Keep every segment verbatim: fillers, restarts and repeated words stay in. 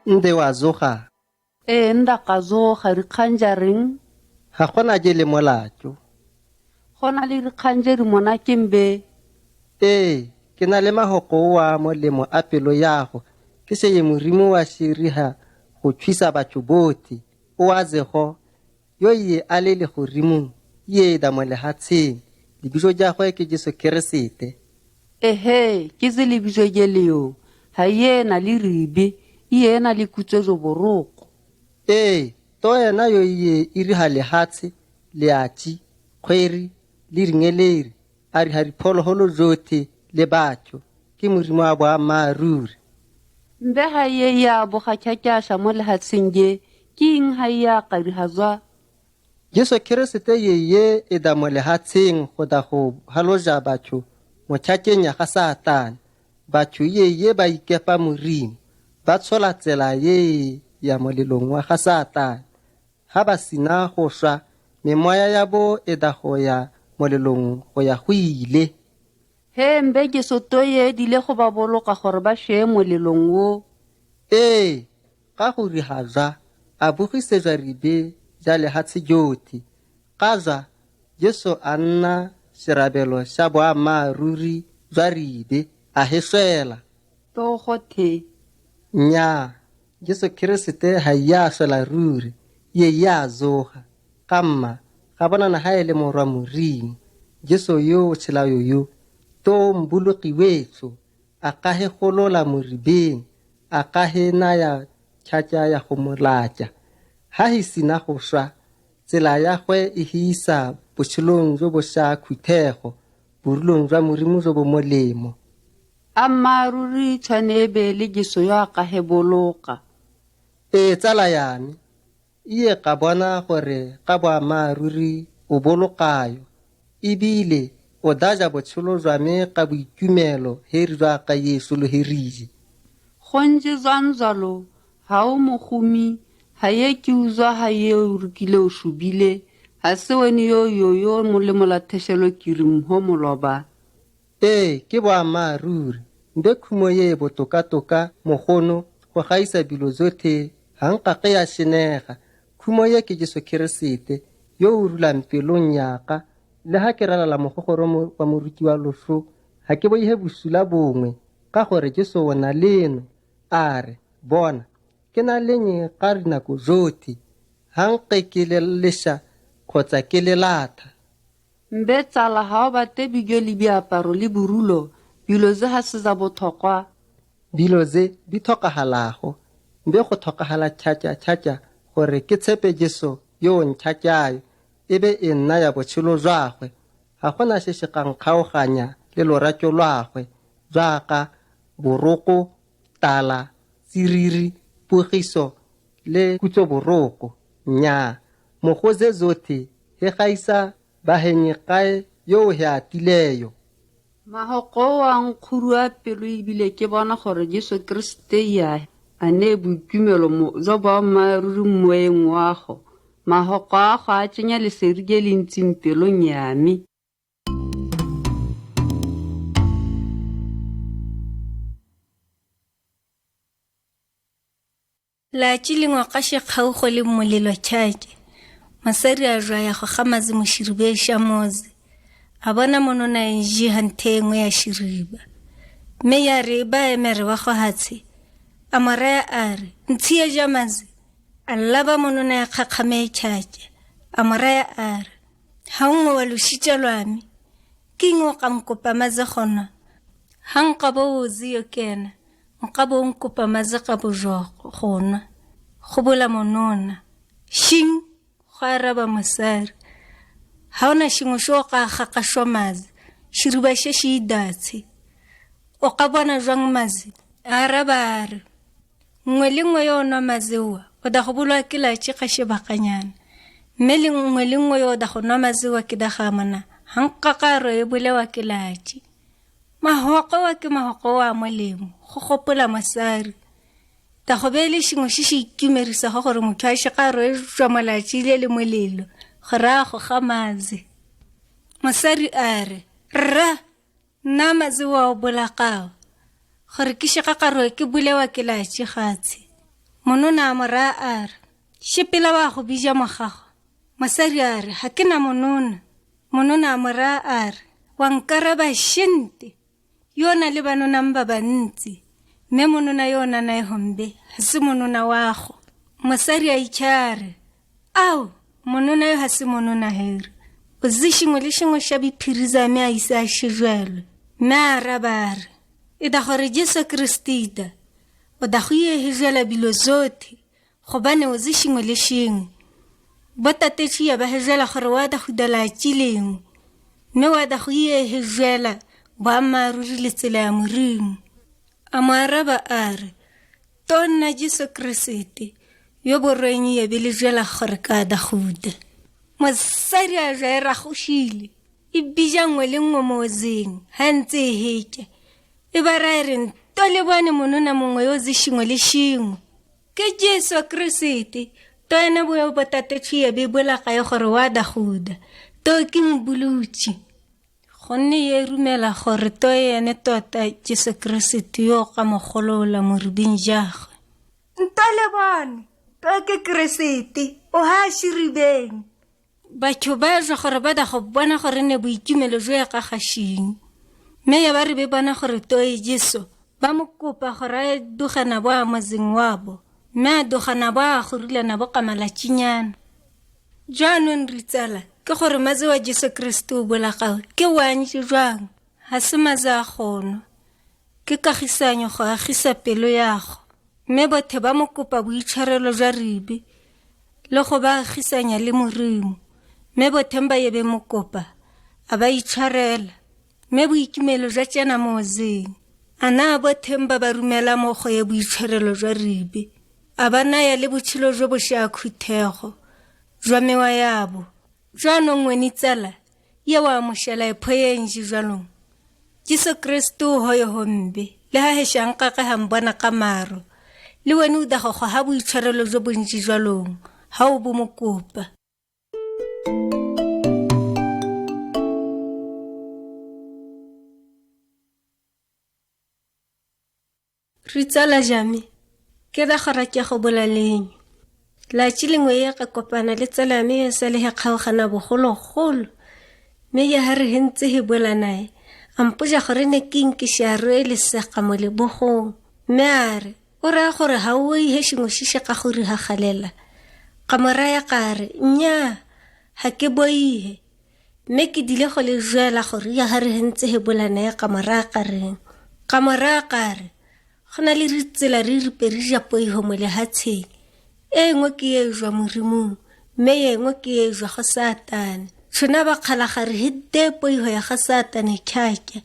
Nde wa zoga? E, nda ka zoga, ri kanja ring. Ha kona je le mola cho. Kona li ri kanja ri mona kimbe. E, kena le mahoko wa mo le mo apelo yaho. Kise ye murimu wa shiriha ho chwisa ba chuboti. Wa ze ho. Yo ye alele ho rimu. Ye da mo le hatsi. Libijo ja ho ke Jisu Kirisite. Ehe, kizi libijo je lio. Ha ye na li ribi. Ye na li kucho jo boroko. E, to e na yo ye iri ha le hatsi, le achi, kweri, li ringeleri, ari hari polo holo jote, le bacho, ki murimu abo amaruri. Mbe ha ye ya bo ha chacha sha mo le hatsi nge, ki ing ha ya kari hazwa. Jisu Kirisite ye ye e da mo le hatsi ho da ho halo ja bacho, mo chache nya ha Satan, bacho ye ye ba ike pa murimu, ba chola tsela ye ya mo le longwa ha Satan. Haba sina hoswa, me moya ya bo e da hoya mo le longwa hoya huile. He mbe Jisu to ye dile ho ba bolo ka hore ba she mo le longwa. E, ka huri hazwa, abuhi se zwa ribe, ja le hatsi joti. Ka zwa, Jisu anna, sirabelo, sabo amaruri, zwa ribe, a heswela. To ho the. Nya, Jisu Kirisite ha ya swela ruri, ye ya zoha, kama, kabana na ha ele mo rwa murimu, Jisu yo chila yo yo, to mbulu kiwecho, akahe holola muribeni, akahe na ya chacha ya homolacha. Ha hisi na hoswa, tsela ya hwe ihisa, buchulonjo bo sha kuteho, burulonjo a murimu jo bo molemo. Amaruri chane bele Jisu yo akahe boloka. E tsala yami, iye kabana hore kabwa amaruri o bolokayo. Ibile, o daja bo chulo jwa me kabwi kumelo, heri jwa ka Yesu lo heriji. Honje zanzalo, hao mohumi, haye ki uzwa haye urukile ushubile, hase weni yo yo yo mole mola teshelo kiri mho moloba. E, ke bo amaruri. Mbe khumo ye bo toka toka, mohono, ho haisa bilo zote, hanka ke ya shinega. Khumo ye ke Jisu Kirisite, yo urula mpelo nyaka, le ha ke rala la mohokoro mo, wa muruti wa loso, ha ke bo ihe busula bongwe, ka hore Jisu wona leno, are, bona, ke na lenye kari na ko zoti, hanke ke le lesha, khotsa ke le latha. Mbe tsala hao ba te bigyo li biaparo li burulo, bilo ze hase za bothokwa. Bilo ze bi thokahalago, mbe go thokahala chacha chacha, gore ke tshepe Jisu, yo o nchachayo, ebe e nna ya botshelo jwagwe, ha gona se se ka nkgaoganya le lorato lwagwe, jwaka boroko, tala, tsiriri, pogiso, le kutloboroko. Nnyaa, mo go ze zotlhe, he gaisa bahenyi gae yo o he atileyo. Mahoko a nkguru a pelo ebile ke bona gore Jesu Keresete ya a ne boitumelo mo jwa boammaaruri mo moeng wa go. Mahoko a go a tsenya lesedi le le ntsi mo pelong ya me. La tsi lengwe ka shikgao go le molelo tšhatše, mosadi a jwa ya go gamaze mo širibeng ša motse, a bona monona e nji ha nthe e nngwe ya širiba. Mme ya re e ba emere wa go hatshe, a mo raya a re, "Ntshiye ja maze." A laba monona ya kgakgame tšhatše, a mo raya a re, "Ha nngwe wa lošitša lwa me, ke eng o ka nkopa maze gona? Ha nkabo o zeo kena, nkabo o nkopa maze ka bojwa go nwa," go bola monona. "Shing," go araba mosadi. "Ha ona shingwe sho ka gaka shwa maze, shiriba she shi idatshe. O ka bona jwang maze?" A araba a re, "Nngwe le nngwe yo o nwa maze wa, o da go bolwa ke latsi ga shebakanyana. Mme le nngwe le nngwe yo o da go nwa maze wa ke da ga mona, ha nka ka ro e bolewa ke latsi." Mahoko wa ke mahoko wa molemo, go gopola mosadi. Ta go be le sengwe se se itumedisa go gore motho a se ka ro e jwa mo latsi le le molelo, gore a go ga maze. Mosadi a re, "Rra, nna maze wa o bolakao, gore ke se ka ka ro ke bolewa ke latsi gatshe." Monona a mora a re, xipila wa hubija makaho. Mosarĩ a re, hakina monona. Monona a mora a re, wa nkaraba xinte. Io na libanona mbaba nti. Me monona io na na ihombe, hasi monona wako. Mosarĩ a icha a re, au, monona io hasi monona here. Ozi xingo le xingo xabi piriza me aisa xijwelo. Me araba a re, idahore Jisu Kristo ida. Odahoihe hijwela bilo zote. Hubane ozi xingo le xingo. Bota te tsi ya ba hijwela hore wadahuda la chilimo. Me wadahoihe hijwela ba maruri litsile amurimu. A maraba a re, tona Jisu Kristo, io boro enyi ya bili jwela hore ka dahuda. Mosarĩ a jwera huhili. Ibija ngwele ngomozing, hantse heke. Ibara a re, ntole bwani monona mongwe ozi xingo le xingo. Ke Jisu Kristo, toene bwe bota te tsi ya bibula ka ya hore wadahuda. Toki mbuluchi. Hone ye rumela hore toene tota Jisu Kristo io kamo holo la murubin jaho. Ntole bwani, toke Kristo, oha shiribeni. Bacho ba jwa hore badaho bwana hore ne bwi jumelo jwe ka hashin. Me ya bari be bwana hore toye Jisu. Ba mukupa hore duha na bwa mazing wabo. Me duha na bwa hurila na bwa kamala chinyana. Jwa nun ritsala. Ke hore mazi wa Jisu Kristo bula ka. Ke wanyi jwang. Hasi mazi a hono. Ke kahisa nyo ho ahisa pelo ya ho. Me bothe ba mukupa bwichwarelo jwa ribi. Loho ba hisanya le Murimu. Me bothe mba ye be mukupa. A ba ichwarela. Me bwi itumelo jwa chana moze. Ana bothe mba ba rumela mo ho ye bwichwarelo jwa ribi. A ba na ya le buchilo jwa bo sha khutheho. Jwa mewa yabo. Jwa no ngweni tsala. Ye wa mo shela e phoye nji jwa no. Jisu Kristo ho yo ho mbe. Le ha he shanka ke ha mbwana kamaro. Le wenu da ho ho ha bwichwarelo jwa bo nji jwa no. Ha u bo mukupa. Ritsala jami. Ke da hora ke ho bula lenyu. La chili ngwe ya ka kopana le tsala me ya sale he khao khana bo holo holo. Me ya hari hentse he bula nae. Ampuja hore ne king ki sharo ele sa kamole bo ho. Me are. Ora hore ha woi he shingo shisha ka hori ha khalela. Kamara ya kare. Nya. Ha ke boi he. Me ke dile ho le jwela hore ya hari hentse he bula nae kamara kare. Kamara kare. Go na le ritsela re re peri ja poi ho mo lehatsheng. E nngwe ke e jwa Morimong, me e nngwe ke e jwa go Satane. Tshona ba kgala gare he de poi ho ya ga Satane khakhya.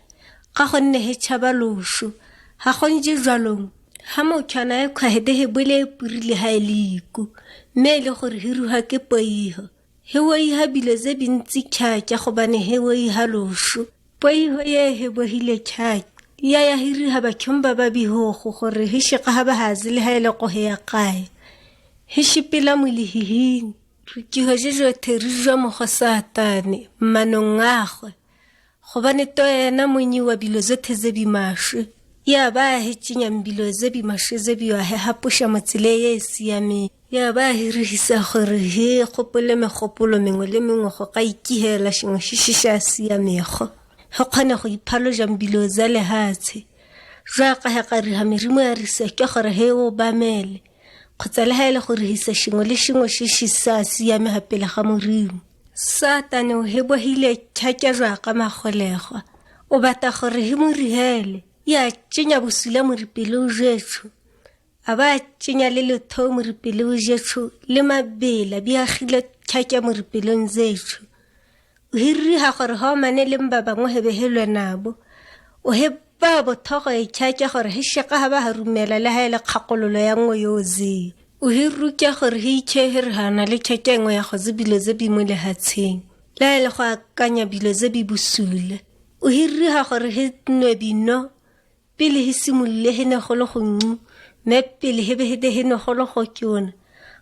Ka gonne he tshaba loso. Ha go ntse jwalong, ha mo khana e khwa he de he bole e purile ha e le iku. Me e le gore he ruha ke poiho. He waiha bilo ze bintsi khakhya gobane he waiha loso. Poiho ye he bohile khakhya. Ya ya hiri ha ba khumba ba bihogo gore he sheka ha ba hazi le ha ele go he ya kae. He shipila mo lehihing. Rukiho je jotlhe ri jwa mo go Satane, manong a gagwe. Gobane to ena monyi wa bilo zotlhe ze bi maswe. Ya ba he tsenya mbilo ze bi maswe ze bi wa he ha pusha mo tsele ye e siameng. Ya ba he rihisa gore he gopole megopolo mengwe le mengwe go ka ikihela shengwe shi shi sha siamego. He kgone go iphaloja mbilo za lehatshe. Jwa ka he ka riha merimo ya risa ke gore he obamele. Kgotsa le ha ele go rihisa shengwe le shengwe shi shi sa siame ha pele ga Morimo. Satane o he bohile khakhya jwa ka magolego. O bata gore he mo rihele, ya tsenya bosula mo ripelong jetsho. A ba tsenya le letho mo ripelong jetsho, le mabela bi agile khakhya mo ripelong jetsho. O hiriri ha gore ha o mane le mba bangwe he behelwe nabo. O he ba bothogo e khakhya gore he sheka ha ba ha rumela le ha ele kgakololo ya ngo yoze. O hiriri ke gore he ikhe he re ha na le khakhya e nngwe ya go ze bilo ze bi mo lehatsheng. Le ha ele go akanya bilo ze bi bosula. O hiriri ha gore he nwe bino. Pele he simolole he ne go le go ncu, me pele he behede he ne go le go kyona.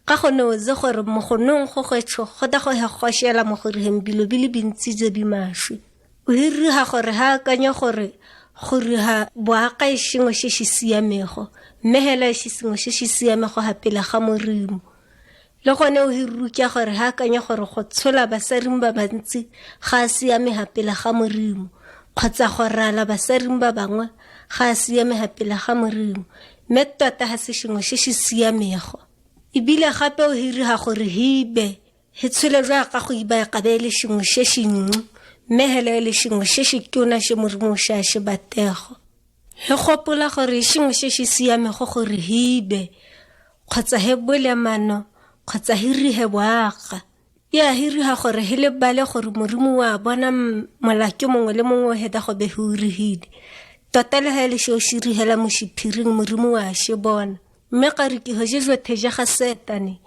Ka gonne o itse gore mo go nong go gwetsho go da go he goshela mo go riheng bilo bi le bintsi tse bi maswe. O hiriri ha gore ha akanya gore go riha boaka e shengwe she shi siamego, Mme hela isi singwe se si siame go hapela ga Morimu. Le gone o hiruki a gore ha akanya gore go tshola basadi ba bantsi ga a siame hapela ga Morimu, kgotsa go rala basadi ba bangwe ga a siame hapela ga Morimu, mme tota ga se singwe se si siamego. Ebile gape o hiriha gore hibe he tshole jwa ka go iba e kabe e le singwe se si ncu, mme hela e le singwe se si tona se Morimu o sa se batego. He gopola gore singwe se si siamego gore hibe, kgotsa he bole mano, kgotsa hirihe boaka. Ya hiriha gore he lebale gore Morimu wa bona m-, molakyo mongwe le mongwe o heda go be hurihile. Tota le ha e le se o se rihela mo sephiring, Morimu wa se bona. Mme ka rikiho je jotlhe ja ga Setane,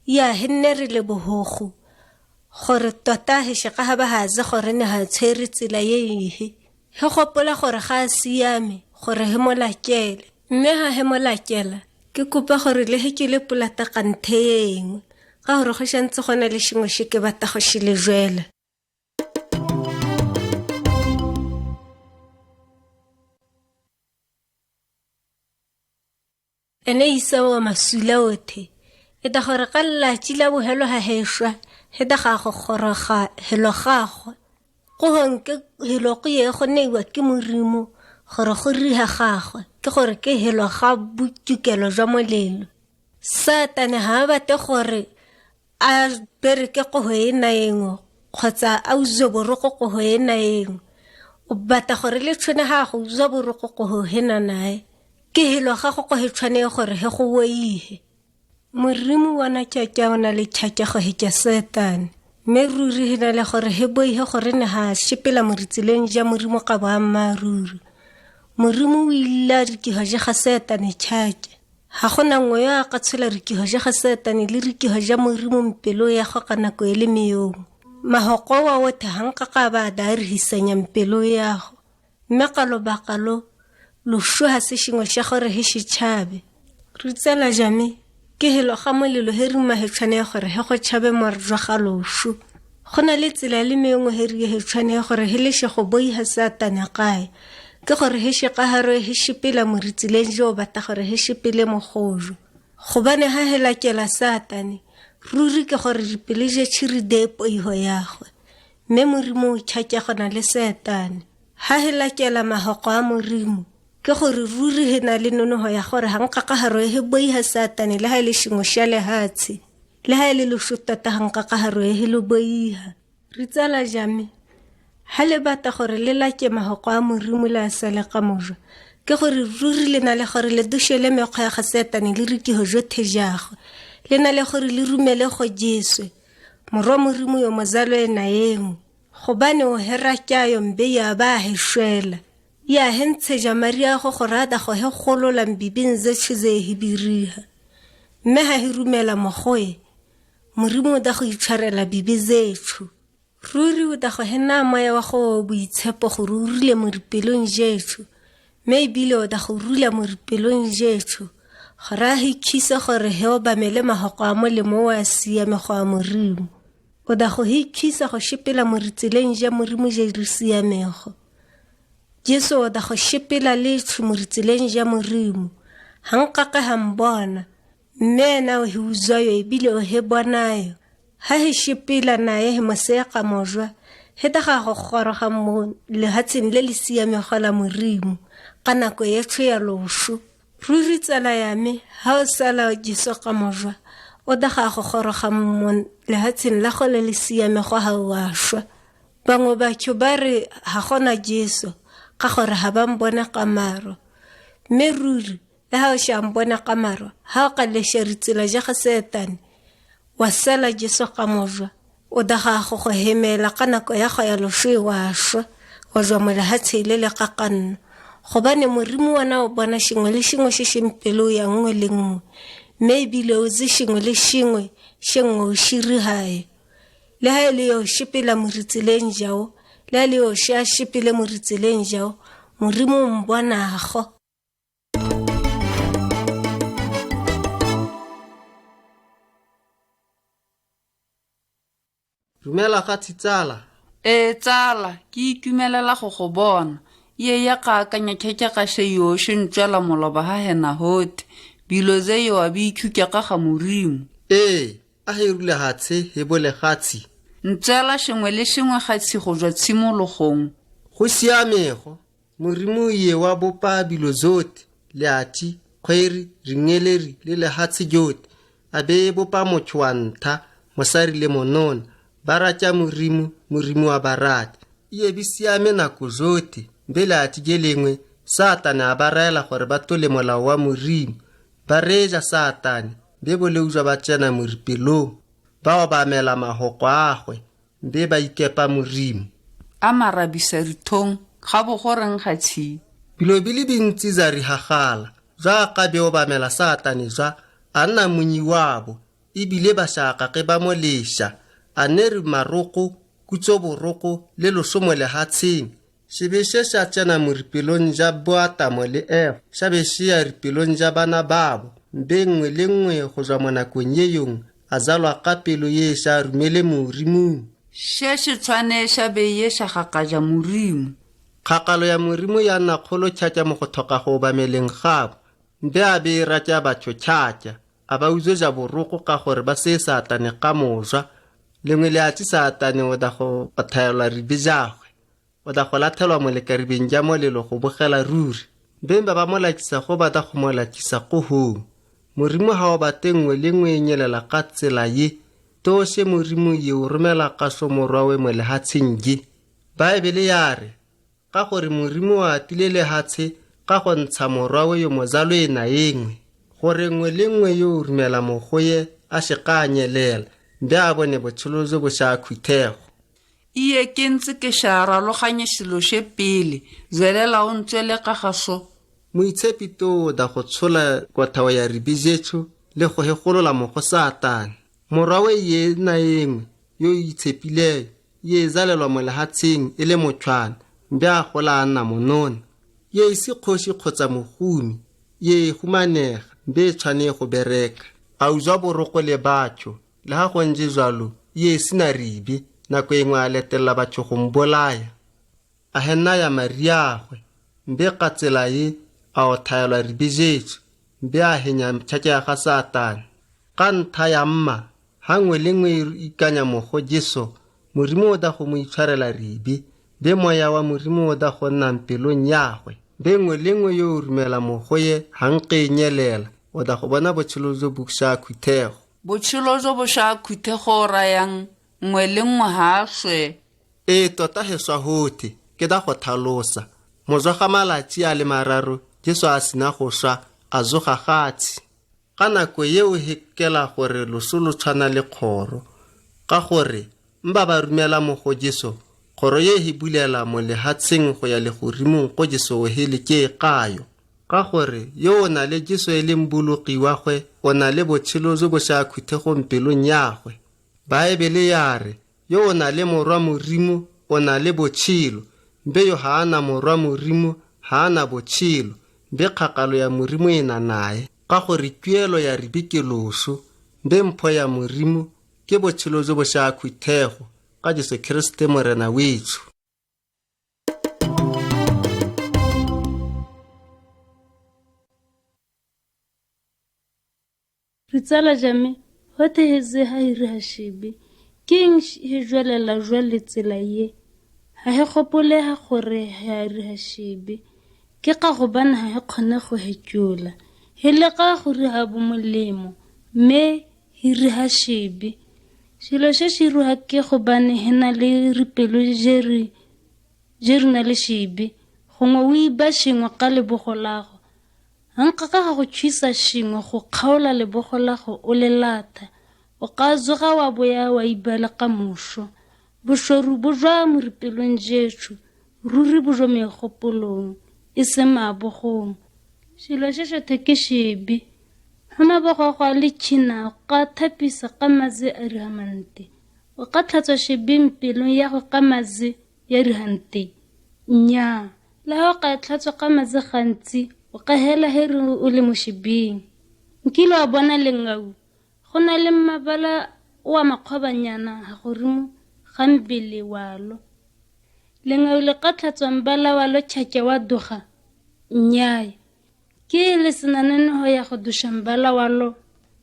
ya he nne re le bohogo gore tota he seka ha ba ha tse gore ne ha tshwere tsela e ihe. He gopola gore ga a siame gore he mo lakele. Mme ha he mo lakela, ke kopa gore le he ke le polata ka nthe e nngwe, ka gore go santse go na le sengwe se ke batla go se le jwela. Ene Isa wa masula otlhe. E da gore ka latsi la bofelo ha he swa, he da ga go goroga helo gagwe. Go hong ke helo go ye go neiwa ke Morimu gore go riha gagwe, ke gore ke helo ga botukelo jwa molelo. Satane ha a batle gore a bereke kogo e na engwe, kgotsa a utswe boroko kogo e na engwe. O batla gore le tshone ha go utswa boroko kogo he na nae. Ke helo ga go go he tshwane gore he go weihe. Morimu wa na tšatša o na le tšhatšago he tša Setane. Mme ruri he na le gore he boihe gore ne ha sepela mo ritseleng ja Morimu ka boammaaruri. Morimu o illa rikiho ja ga Setane tšhatša. Ha go na nngwe yo a ka tshola rikiho ja ga Setane le rikiho ja Morimu mpelo ya go ka nako e le meyong. Mahoko wa otlhe ha nka ka ba a da a rihisanya mpelo ya go. Mme ka lobaka lo, loso ha se sengwe sa gore he se tšhabe. Ritsala ja me, ke helo ga molelo he ruma he tshwane gore he go tšhabe more jwa ga loso. Go na le tsela le mengwe he ri he tshwane gore he le se go boiha Satane kae. Ke gore he se ka haro he sepela mo ritseleng jo batla gore he sepele mo gojo. Gobane ha he lakela Satane, ruri ke gore dipele je tšhi ri de poiho ya gwe. Mme Morimu o tšhatša go na le Setane. Ha he lakela mahoko a Morimu, ke gore ruri he na le nonogo ya gore ha nka ka haro he boiha Satane le ha e le sengwe sa lehatshe. Le ha e le loso tota ha nka ka haro he lo boiha. Ritsala ja me, ha le batla gore le lake mahoko a Morimu le a sale ka mojo, ke gore ruri le na le gore le dušele mekgwa ya ga Setane le rikiho jotlhe ja gwe. Le na le gore le rumele go Jesu, Morwa Morimu yo mozalo e na engwe. Gobane o hera kyayo mbe ya ba he shwela. Ya he ntshe ja mari a go go rata go he golola mbibing ze tšhu ze he biriha. Mme ha he rumela mo go e, Morimu o da go itshwarela bibi ze tšhu. Ruri o da go he na moya wa go boitshepo gore o rule mo dipelong je tšhu. Mme ebile o da go rula mo dipelong je tšhu. Gore a he khisa gore he obamele mahoko a molemo wa siame go a Morimu. O da go he khisa go sepela mo ritseleng ja Morimu je re siamego. Jesu o da go sepela le tšhu mo ritseleng ja Morimu. Ha nka ka ha mbona. Mme ena o he udzwa yo ebile o he bona yo. Ha he sepela nae he mo se ka mojwa, he da ga go goroga mo lehatsheng le le siamego la Morimu, ka nako ya tšhu ya loso. Ruri tsala ya me, ha o sala Jesu ka mojwa, o da ga go goroga mo lehatsheng la go le le siamego ha wa shwa. Bangwe batho ba re ha gona Jesu, ka gore ha ba mbone ka marwa. Mme ruri, le ha o sa mbone ka marwa, ha o ka lesha ritsela ja ga Setane, wa sala Jesu ka mojwa, o da ga go go hemela ka nako ya go ya loso wa shwa, wa jwa mo lehatshe le le kakanno. Gobane Morimu wena o bona sengwe le sengwe se se mpelo ya nngwe le nngwe. Mme ebile o tse sengwe le sengwe se nngwe o se rihayo. Le ha e le yo sepela mo ritseleng jao, le ha e le yo se a sepele mo ritseleng jao, Morimu o mbonago. Dumela ga tsala. Ee, tsala, ke itumelela go go bona. Iye ya ka akanya keke ka she yo she ntswela moloba ha hena hote. Bilo ze yo abi khuke ka ha Murimu. Ee, a he rule hatsi, he bole hatsi. Ntswela shengwe le shengwe hatsi ho jwa tsimo lo hong. Ho siame ho, Murimu iye wa bopa bilo zote, le ati, khweri, ringeleri, le le hatsi jote. Abe bopa mo chwanta, mosari le monona. Bara cha Murimu, Murimu abarat. Iye bisiame nako zote, mbele ati jelengwe, Satani abaraela hore batole mola wa Murimu. Bareja Satani, mbebo le ujwa bachena muripelo. Bawa bamela mahoko ahwe, mbeba ikepa Murimu. Amara bisari thong, habo hore ngatsi. Bilo bili bintsi zari hahala, zaka beo bamela Satani zwa, anna munyi wabo, ibile bashaka ke bamolesha, aneri maroko, kutso boroko, lelo somole hatsing. Shibishe sha chena muripelo nja bwata mole ef, shabishe ya ripelo nja bana babo, mbengwe lengwe hozwa mwana kwenye yung, azalwa kapelo ye sha rumele Murimu. Sheshe chwane shabe ye sha hakaja Murimu. Kakalo ya Murimu ya na kholo chacha mo hotoka ho bamele nkhabo, mbe abe racha bacho chacha, aba uzo ja boroko ka hore base Satani kamozwa, lengwe le ati Satani oda ho pathayola ribijahwe. Oda ho lathelwa mole karibinja mole lo ho bokhela ruri. Mbemba bamolakisa ho bada ho molakisa ko ho. Murimu hao batengwe lengwe nyelela katsela ye. Toshe Murimu ye urumela kaso morwawe mole hatsingi. Baibele yare, ka hore Murimu wa tilele hatsi, ka ho ntsha morwawe yo mozalwe na engwe. Hore ngwe lengwe yo urumela mo hoye, ashika nyelela. Mbe abone bocholozo bosha khutheho. Iye ke ntsi ke sha raloganya shilo she pele, zwelela o ntswele ka gaso. Muitshepi to da go tshola kwa thawa ya ribijetso, le go hegolola mo go Satane. Morwawe ye na engwe, yo itshepileyo, ye zalelwa mo lehatseng, e le mochwana, mbe a gola a nna monona. Ye isi kgosi kgotsa mogumi, ye humanega, mbe tshwane go bereka. A uzwa boroko le batho, le ha go ntse jwalo, ye sena ribi, nako e nngwe a letelela batho go mbolaya. A hena ya mariagwe, mbe ka tsela e, a othaelwa ribi jetso, mbe a henya tšhake ya ga Satane. Ka ntlha ya mma, ha nngwe le nngwe e ikanya mo go Jesu, Modimo o da go mo itshwarela ribi, mbe moya wa Modimo o da go nna mpelong ya gwe. Mbe nngwe le nngwe yo o rumela mo go ye, ha nke nyelela, o da go bona botshelo jo bo sa khuthego. Botshelo jo bo sa khuthego rayang, nngwe le nngwe ha swe. Ee, tota he swa hothe, ke da go tlhalosa. Morago ga malatsi a le mararo, Jesu a sena go swa, a tsoga fatshe. Ka nako eo he kela gore loso lo tshwana le kgoro. Ka gore, mba ba rumela mo go Jesu, kgoro ye he bulela mo lehatsheng go ya legodimong go Jesu o hele ke kayo. Ka gore, yo o na le Jesu e leng boloki wa gwe, o na le botshelo jo bo sa khuthego mpelong ya gwe. Baebele ya re, yo o na le Morwa Modimo, o na le botshelo, mbe yo ha a na Morwa Modimo, ha a na botshelo, mbe kgakalo ya Modimo e na nae. Ka gore tuelo ya ribi ke loso, mbe mpho ya Modimo, ke botshelo jo bo sa khuthego, ka Jesu Kriste Morena wetsho. Ritsala ja me, hothe he ze ha hiri ha shibi, ke eng sh-, he jwelela jwale tsela ye? Ha he gopolega gore ha hiri ha shibi, ke ka gobane ha he kgone go he tula. He leka go riha bo molemo, mme hiri ha shibi. Selo se se ruha ke gobane he na le ripelo je re, je re na le shibi. Gongwe o iba shengwe ka lebogo la go. Ha nka ka ga go tshwisa shengwe go kgaola lebogo la go o le latha. O ka tsoga wa boya wa ibala ka moso. Bošoro bo jwa mo ripelong jetso, ruri bo jwa megopolong, e se mabogong. Selo se sothe ke shibi. Ha mabogo a go a le tšhina, o ka thapisa ka mazi a riha mante. O ka tlhatswa shibi mpelong ya go ka mazi ya riha nte. Nnyaa, le ha o ka tlhatswa ka mazi gantsi, o ka hela he re o le mo shibing. Nkile wa bona lengau? Go na le mmabala wa makgwabanyana ha godimo ga mebele wa lo. Le ngau le katlha tswa mbala walo chacha wa duha. Nyai. Kile sina nene ho ya ho dusha mbala walo.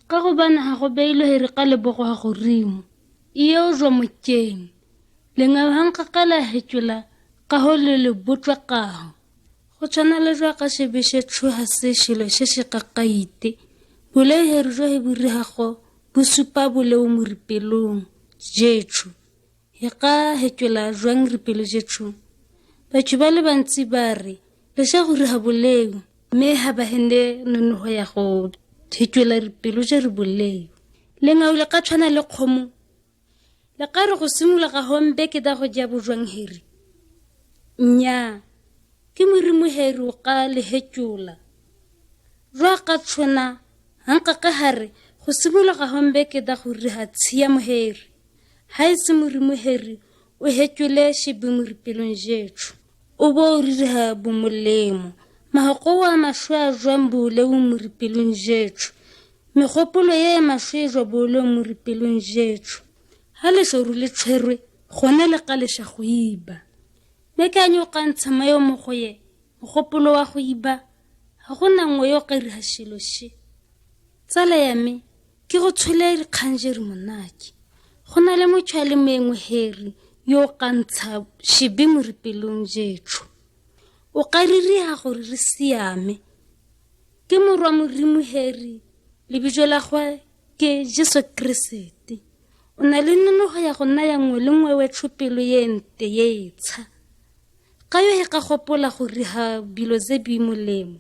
Ka ho bana ha ho beilo heri kale boko ha ho rimu. Iyo zwa mucheng. Le ngau hanga kala hechula. Ka ho lele butwa ka ho. Ho chana le zwa ka shibishe chu ha se shilo she shi ka kaite. Bule heri zwa he buri ha ho. Busupa bule umuri pelung. Jechu. Heka hechula zwa ngri pelu jechu. Bachu bale bantsi bari. Lesha huri ha buleu. Me haba hende nunu ho ya ho. Hechula ri pelu je ri buleu. Le ngau le ka chana le khomu. Le ka ro ho simula ka hombe kida ho jabu zwa ngri. Nya. Ki murimu heri u ka le hechula. Zwa ka chuna, hanga ka hare, ho simula ka hombe kida ho riha tsia mo heri. Hai simuri mo heri, u hechule shibi muri pelung jechu. U bo u riha bu mulemo. Mahoko wa mashwa zwa mbule u muri pelung jechu. Mehopolo ye mashwa zwa bole u muri pelung jechu. Hale shoru le chwerwe, hone le kale sha huiba. Meka nyo ka ntsama yo mo hoye, mo hopulo wa huiba, ha hona ngo yo kari ha shilo shi. Tsala ya me, ki ho tshole ri khanjeri monaki. Hona le mo chale me ngo heri, yo ka ntsa shibi muri pelung jechu. O kari ri ha ho ri siame. Ke murwa murimu heri, le bijo la hwa ke Jesu Kriste. O na le nonoho ya go naya nngwe le nngwe wa tshupelo ye nte ye tsha. Ka yo he ka gopola go riha bilo ze bi molemo.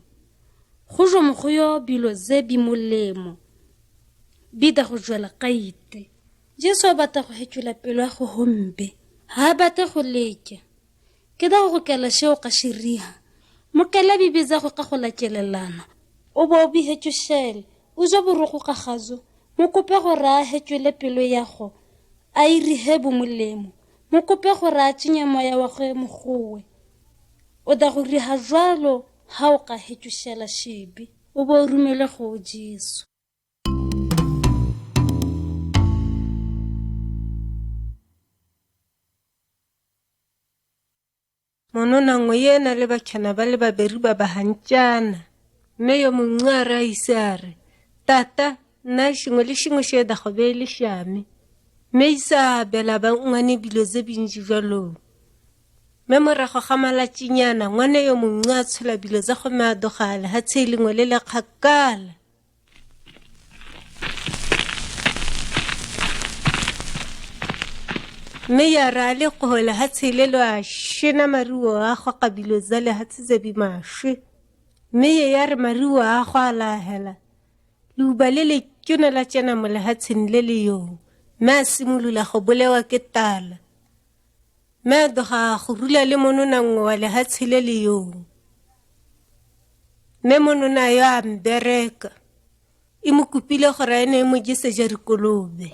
Go jwa mo go yo bilo ze bi molemo. Bida go jwala kaite. Jesu a bata go hechula pelo ya go hombe. Ha bata go leke. Kida go kela sheo ka shiriha. Mo kela bibi za go ka go lakelelana. O bo bi hechushele. U zo buruku ka gazo. Mo kope go ra hechule pelo ya go. A iri he bo molemo. Mo kope go ra chinye moya wa ge mo gowe. O da go riha jwalo ha o ka hechushela shibi. O bo rumele go Jesu. Mono na ngwe ye na le bachana bale baberi ba bahanchana. Mme yo muñ'a ra isa a re, tata, na shingwe le shingwe she da go bele shame. Mme isa a bela ba ngwane bilo ze binji jwalo. Mme morago ga malatsi nyana, ngwane yo muñ'a a tshola bilo za go me a dogala ha tshele ngwe le le kgakala. Mme ya ra le go hola ha tshele lo a shena maruo a go ka bilo za le ha tshele bi maswe. Mme ye ya re maruo a go a lahela. Leuba le le tona la tsena mo le ha tshele le yo. Mme a simolola go bolewa ke tala. Mme a doga go rula le monona nngwe wa le ha tshele le yo. Mme monona yo a mbereka. E mo kopile gore ene e mo jese ja dikolobe.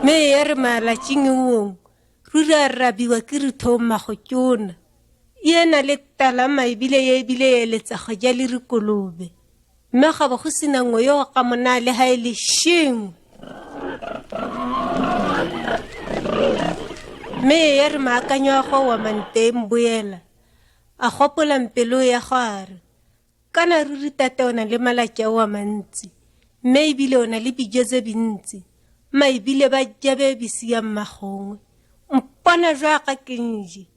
Mme ya re malatsing a wong, ruri a rabiwa ke ritho mmago tona. E na le tala ma ebile ye ebile ye eletsa go ja le dikolobe. Mme ga bo go sena nngwe yo ka mona le ha e le shengwe. Mme ya re maakanyo a go wa manteng boela. A gopola mpelo ya go a re, kana ruri tate o na le malatsi a wa mantsi. Mme ebile o na le bijo ze bintsi. Ma ebile ba ja be bisi ya mmagongwe. Mpona jwa ka kenji.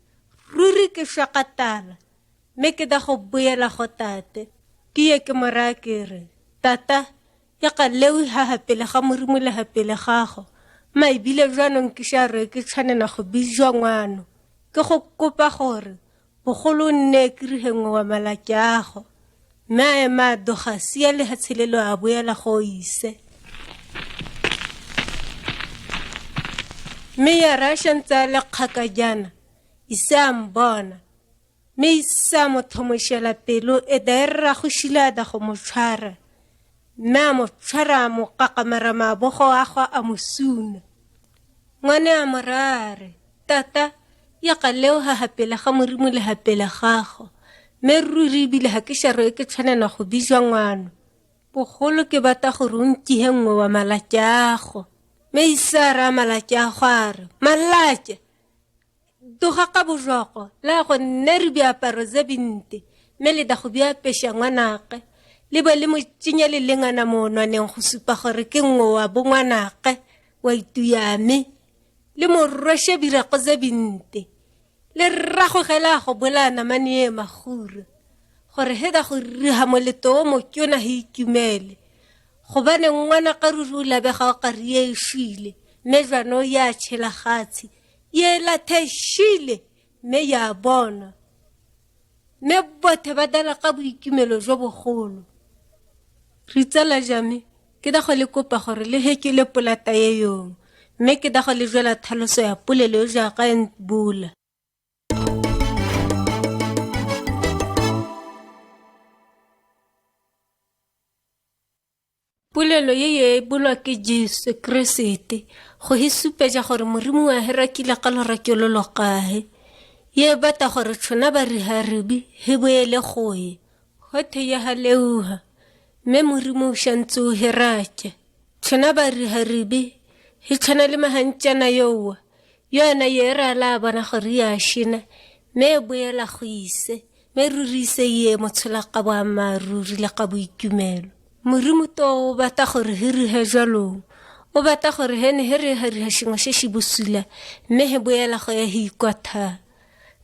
Ruri ke shwa ka tala. Mme ke da go boela go tate. Ke ye ke mo raya ke re, tata, ya ka leo ha ha pele ga Modimo le ha pele gago. Ma ebile jwanong ke sha re ke tshwanela go bijwa ngwano. Ke go kopa gore bogolo nne ke rihengwe wa malatsi ago. Mme a ema a doga sia le ha tshele lo a boela go ise. Mme ya ra shantse a le kgakajana, ise a mbona. Mme ise a mo thomoshela pelo, e da e rra go shila a da go mo tshwara. Mme a mo tshwara a mo kakamara mabogo a go a mo suna. Ngwane a mo raya a re, tata, ya ka leo ha ha pele ga Modimo le ha pele gago. Mme ruri ebile ha ke sha re ke tshwanela go bijwa ngwano. Bokolo ke bata khoro ntihe ngô wa malaca akho. Me isara malaca akho aré. Malaca. Dôha kabozoko. La khô neri biaparo zebinte. Me le da khô biapesa ngwanake. Liba limo tinya le lenga na mono ne nkusupa khore ke ngô wa bo ngwanake. Wa ituyami. Limo roshe bira ko zebinte. Le rako kela khô bula na manie makhura. Khore heda khô riha mo le to mo kiona hi kiumele. Khô bane ngwana karuru la be kha karie shile. Me jwano ya chela khati. Ye la te shile. Me ya bona. Me bote badala kabu ikiumelo jwa bokolo. Ritsala jami. Ke da khô le kopa khore le heke le polata ye yo. Me ke da khô le jwela thaloso ya pulelo jaka en bula. Pulelo ye ye bulwa ke Jisu Kreste, khô hi supeja khore Murimu wa hera kila kalo ra kiololo kahe. Ye bata khore chona bari haribi, hibwele khoye. Hote ya haleuha, me Murimu shantu heracha. Chona bari haribi, hi chona lima hanchana yowa. Yo na yera la bana khore ya shina, me bwela khwise, me rurise ye motsula kabwa ma ruri la kabu ikiumelo. Murimu to o bata khore hiri he jalo. O bata khore hene here hari ha shingo she shibusula, me he bwela khoya hi kwata.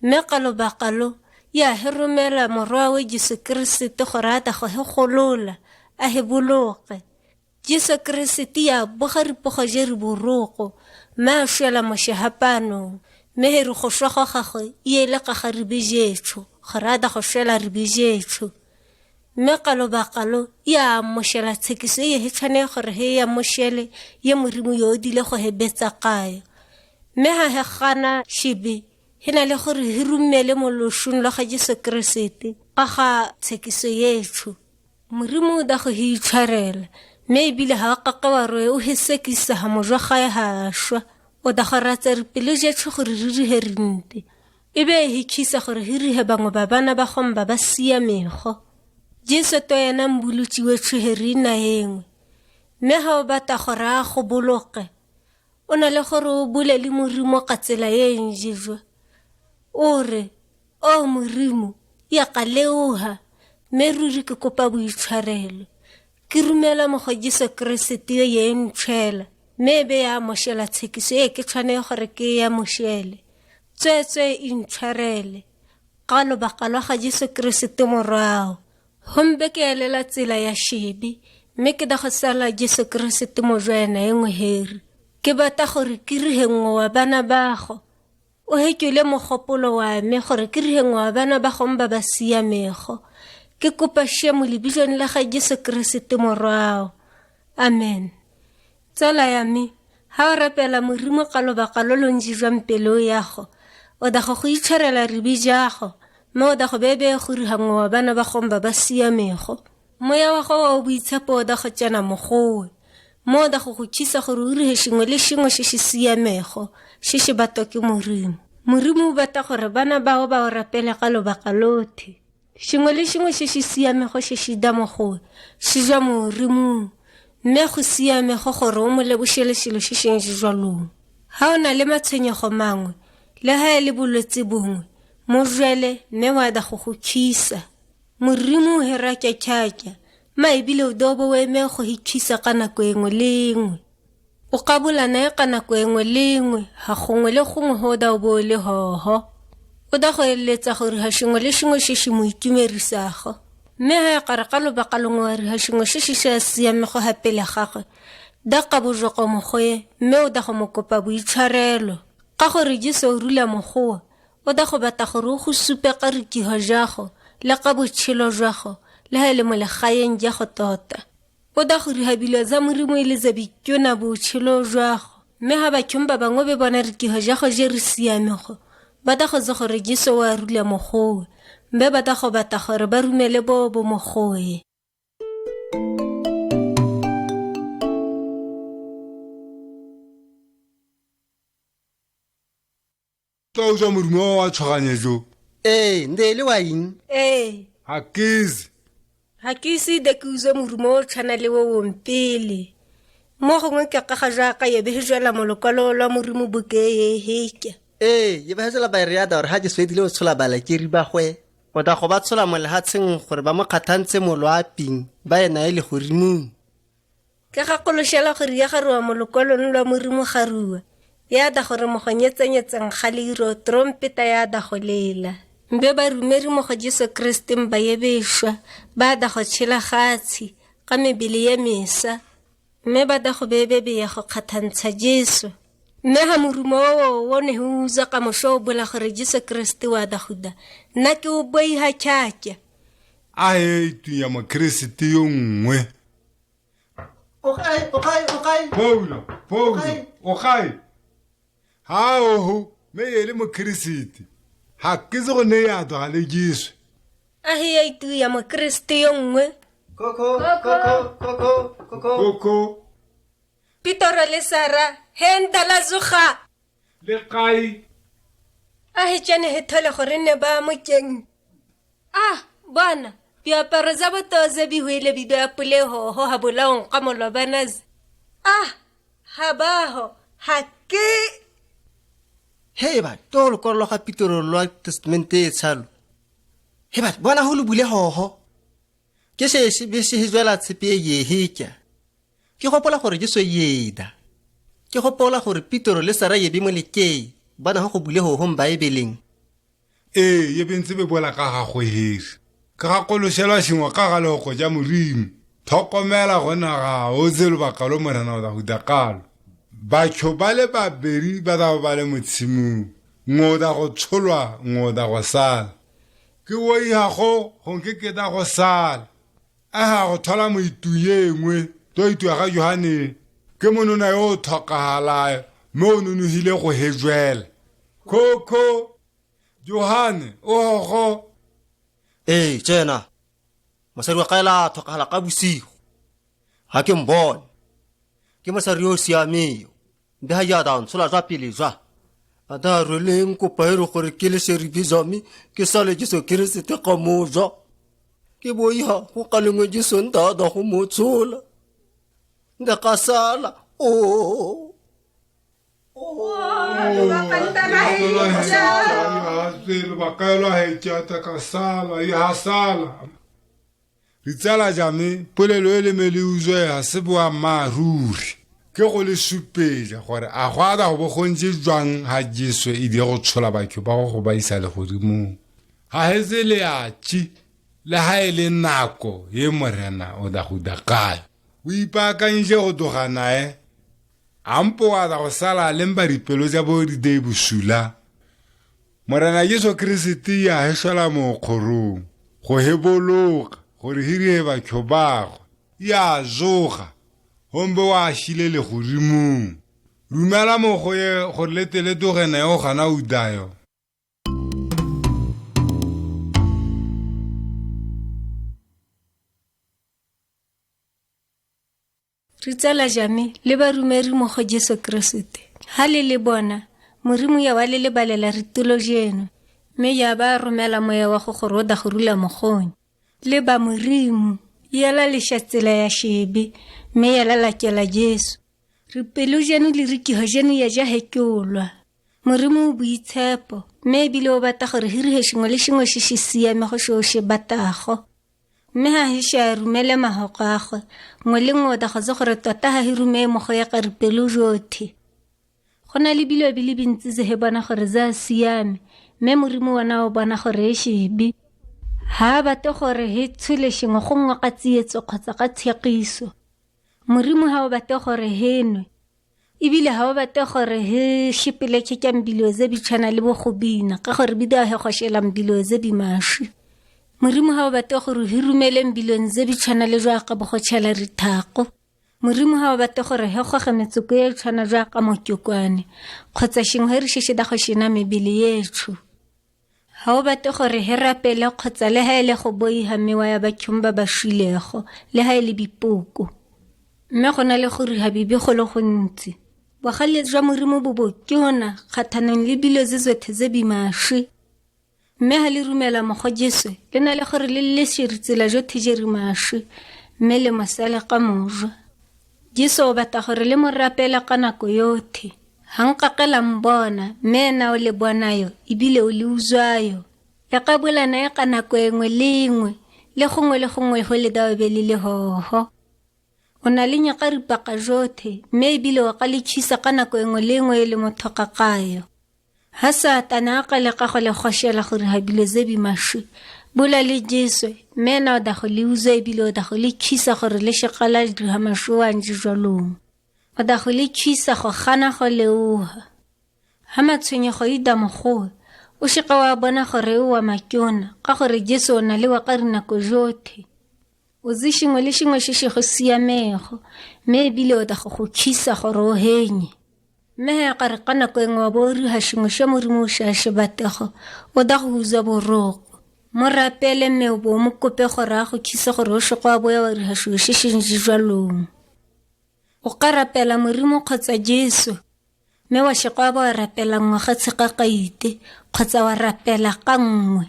Me kalo bakalo, ya herumela morwa we Jisu Kriste khore ada khohe kholola, a he buloke. Jisu Kriste ya bohari poho jeri buroko, ma shela moshe hapano, me heru khoshwa khoha kho, ye le kahari bijecho, khore ada khoshela ribijecho. Me kalo bakalo, ya moshela tsekiso ye he chane khore he ya moshele, ye Murimu yo dile khohe betsa kayo. Me ha he khana shibi, hina le khore hirumele mo loshun lo kha Jisu Kriste, kaha tsekiso yecho. Murimu da khô hi charela. Me bile ha kakawa roe u hese kisa ha mojwa khaya ha shwa. O da khara tsari pele je chokri riri herinte. Ibe hi kisa khore hiri he bango babana ba khomba ba siya me kho. Jisu to ya na mbulu chiwe chu heri na yengwe. Me ha o bata khora kho boloke. Ona le khoro bule li Murimu ka tsela ye njijwa. Ore, o Murimu, ya ka leuha, me ruri ke kopa buitshwarelo. Ke rumela mo go Jisu Kriste ye ntshela, me be ya moshela tshekiso e ke tshwane gore ke ya moshele. Tswetswe e ntshwarele. Ka lobaka lwa ga Jisu Kriste morao. Ho mbekelela tsela ya shibi, mme ke da go sala Jisu Kriste mo jwena e ngwe heri. Ke bata gore ke rihe ngwe wa bana bago. O hekile mogopolo wa me gore ke rihe ngwe wa bana bago mba ba siamego. Ke kopa shemo lebitsong la ga Jisu Kriste morao. Amen. Tsala ya me, ha o rapela Morimo ka lobaka lo lo ntsi jwa mpelo ya go, o da go go itshwarela ribi jago, mme o da go bebe go riha ngwe wa bana ba gomba ba siamego. Moya wa go wa o boitshepo o da go tsena mo gowe, mme o da go go thusa gore o rihe sengwe le sengwe se se siamego, se se batwa ke Morimo. Morimo o batla gore bana bao ba o rapele ka lobaka lotlhe. Sengwe le sengwe se se siamego se se da mo gowe, se jwa Morimong, mme go siame go gore o mo leboshele selo se se ntse jwalong. Ha o na le matshwenyego mangwe, le ha e le bolwetse bongwe, mo jwele, mme wa da go go thusa. Morimo o hera tšatšatša, ma ebile o dobo o eme go go thusa ka nako e nngwe le e nngwe. O kabola nae ka nako e nngwe le e nngwe, ha gongwe le gongwe ho da o bo o le hoho. O da go eletsa go riha sengwe le sengwe se se mo itumedisago. Mme ha e kare ka lobaka longwe wa riha sengwe se se sa siamego ha pele gagwe, da ka bojoko mo go ye, mme o da go mo kopa boitshwarelo. Ka gore Jesu o rula mo go wa, o da go batla gore o go supe ka rikiho jago, le ka botshelo jwago, le ha e le mo legaeng jago tota. O da go riha bilo za Morimo e le za bitona botshelo jwago. Mme ha bathong ba bangwe be bona rikiho jago je re siamego, ba da go tsa gore Jesu wa rula mo gowe, mme ba da go batla gore ba rumele bo bo mo gowe. Tla utlwa modumo wa tshoganyetso. Ee, nde le wa eng? Ee. Ga ke itse. Ha ke isi deke uza murumo chana lewo wo mpele. Mo ho ngwe ke ka haja ka ye behe jwala mo lokwalo lwa murimu buke ye heke. Ee, ye behe jwala ba riada or haji swedi lewo tsula ba la kiri ba hwe. O da ho ba tsula mo le hatsing gore ba mo katantse mo lwa pin ba ye na ile hurimu. Ke ka kolo shela gore ya harua mo lokwalo lwa murimu harua. Ya da gore mo ho nyetsa nyetsa ngaliro trompeta ya da ho lela. Mbe ba rumeri mo ho Jesu Kriste mba ye beshwa, ba da ho chela hatsi, ka mebele ye mesa. Mme ba da ho bebe be ya ho katantsha Jesu. Mme ha murumo wo wo ne huza ka mo sho bula gore Jesu Kriste wa da huda. Na ke u boi ha chacha. A he itu ya mo Kriste yo ngwe. Okai, okai, okai. Paulo, Paulo, okai. Okai. Ha oho, me yele mo Kriste. Ha kizo ne ya do ale Jesu. A he ya itu ya mo Kriste yo ngwe. Koko, koko, koko, koko. Koko. Pitoro le sara, henda la zuha. Le kai. A he chane he thole gore ne ba mo cheng. Ah, bwana, biaparo za boto ze bi hwile bi ba pule ho, ho ha bula on kamo lo banazi. Ah, ha ba ho, ha ke. He ba, tolo kolo ha Pitoro lo testamente tsalo. He ba, bwana hulu bule ho ho. Ke se si be si hizwela tsipi ye hikya. Ke hopola gore Jesu ye da. Ke hopola gore Pitoro le sara ye bi mo le ke. Bwana ho bule ho ho Baebeleng. Ee, ye bintsi be bola ka ga go hiri. Ka ga kolo shelwa shingwa ka ga loko ja Murimi. Thokomela go na ga o zelo ba kalo morena o da huda kalo. Batho ba le babedi ba da ba le motshimu. Ngo da go tsholwa, ngo da go sala. Ke o iha go, go nke ke da go sala. A ha go thola mo itu ye ngwe, to itu ya ga Johane. Ke monona yo o thokagalayo, mme o nonogile go hejwela. Koko, Johane, o hogo. Ee, tsena. Mosadi wa ka ela a thokagala ka bosigo. Ha ke mbone. Ke mosadi yo o siameng yo. Mme ha ya da ntshola zwa pele zwa. A da rwele nkopa ero gore ke le seribi zwa mme ke sale Jesu Kriste ka moja. Ke bo iha go ka lengwe Jesu nda da go mo tshola. Nda ka sala. Oh. Zelo ba ka ela he chata ka sala, ya sala. Ritsala ja me, polelo e le me le uzwe ha se boammaaruri. Ke go le supeja gore a go a da go bo go ntse jwang ha Jesu e di go tshola batho ba go go ba isa legodimong. Ha hetse le a chi, le ha e le nako ye morena o da go da kayo. O ipaakanyije go togana e. A mpo wa da go sala le mba dipelo ja bo di de busula. Morena Jesu Kriste ya he sala mo kgorong, go he boloka, gore hiri he batho bagwe, ya zoga, hombe wa shile legodimong. Rumela mo go ye gore le tele togene yo gana udayo. Ritsala ja me, le barumeri mo go Jesu Kriste. Ha le le bona, Morimu ya wa le le balela ritulo jeno. Mme ya ba romela moya wa go go roda go rula mo gonye. Le ba Morimu, ya la lesha tsela ya shebe, mme ya la lakela Jesu. Ripelo jeno le rikiho jeno ya ja he ke o lwa. Morimu o boitshepo, mme ebile o bata gore hiri he shengwe le shengwe she she siame go she o she batago. Mme ha he she a rumele mahogo a gwe, ngwe le ngwe o da go itse gore tota ha he rumee mo go ya ka ripelo jotlhe. Go na le bile bi le bintsi ze he bona gore za siame, mme Morimu ona o bona gore e shebe. Ha a bate gore he tshole shengwe go nngwe ka tsietso kgotsa ka tshegiso. Morimu ha o bate gore he nwe. Ebile ha o bate gore he shepele khekeang bile ze bi tshwana le bo go bina, ka gore bida he go shela bile ze bi maswe. Morimu ha o bate gore he rumele bile ze bi tshwana le jwa ka bo go tshela rithako. Morimu ha o bate gore he goge metsoko e tshwana jwa ka mokokwane, kgotsa shengwe he re sheshe da go shena mebele yetsho. Ha o bate gore he rapele kgotsa le ha e le go boiha mme wa ya bathong ba ba shwilego, le ha e le bipoko. Mme go na le gore ha bibi go le gontsi. Bogale jwa Morimu bo bo ke ona kgathanong le bile ze zotlhe ze bi maswe. Mme hali rumela mokho Jesu, le na le gore le lesheri tsila jothije rimaswi, mme le mosale kamojwa. Jesu o bata gore le morapele kanakwe yote. Hankakela mbona, mme na o le bwanayo, ibile o le uzwayo. Le kabula na e kanakwe ngwe le ngwe, le gongwe le gongwe ho le dawebelele hoho. O na le nyakari paka jote, mme ibile o kali khisa kanakwe ngwe le ngwe le motho kakayo. Ha Satana a kali ka go le goshela gore ha bilo ze bimaswi. Bula le Jesu, mme na o dago le uzwa ibile o dago le khisa gore le shekala jiri ha maswi wa nji jwalo. O dago le khisa go gana go le uha. Ha matshwenyego i da mogoe, o sheka wa bona gore o wa makiona, ka gore Jesu o na le wa ka rinako jote. O zishingwe le shingwe she she go siamego, mme ibile o dago go khisa gore o henye. Mme ha ka re kanakwe ngwe wa bo riha shingwe she Morimu sha she batego, o dago uzwa boroko. Morapele mme o bo mokope gore a go khisa gore o sheka wa bo ya wa riha shingwe she she nji jwalo. O ka rapela Morimu kgotsa Jesu, mme wa sheka wa bo wa rapela ngwe ga tsheka kaite, kgotsa wa rapela ka ngwe.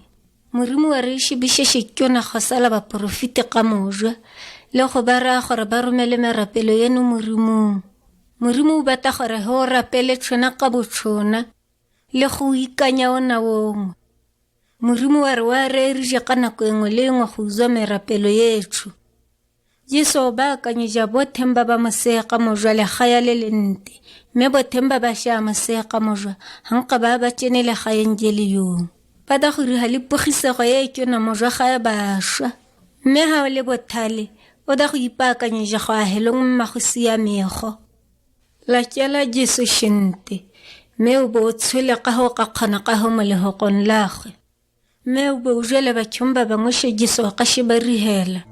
Morimu wa re shibi she she kiona go sala baporofiti kamojwa, le go ba raya gore ba romele merapelo yeno Morimung. Morimu o bata gore he o rapele tshona ka botshona, le go ikanya ona wongwe. Morimu wa re wa re rije kanakwe ngwe le ngwe go uzwa merapelo yetsho. Jesu o ba akanyija bothe mba ba mo seka mojwa le gaya le le nte, mme bothe mba ba sha mo seka mojwa, hanka ba ba tshene le gaya njele yo. Ba dago riha le pogisego ye kiona mojwa gaya ba shwa. Mme ha o le bothale, o dago ipaakanyija go ahelo ngwe mma go siamego. Lakela Jesu she nte, mme o bo o tshole ka ho ka kgona ka ho mo lehokong lagwe. Mme o bo o jwele ba kiomba ba ngwe she Jesu a ka she ba rihela.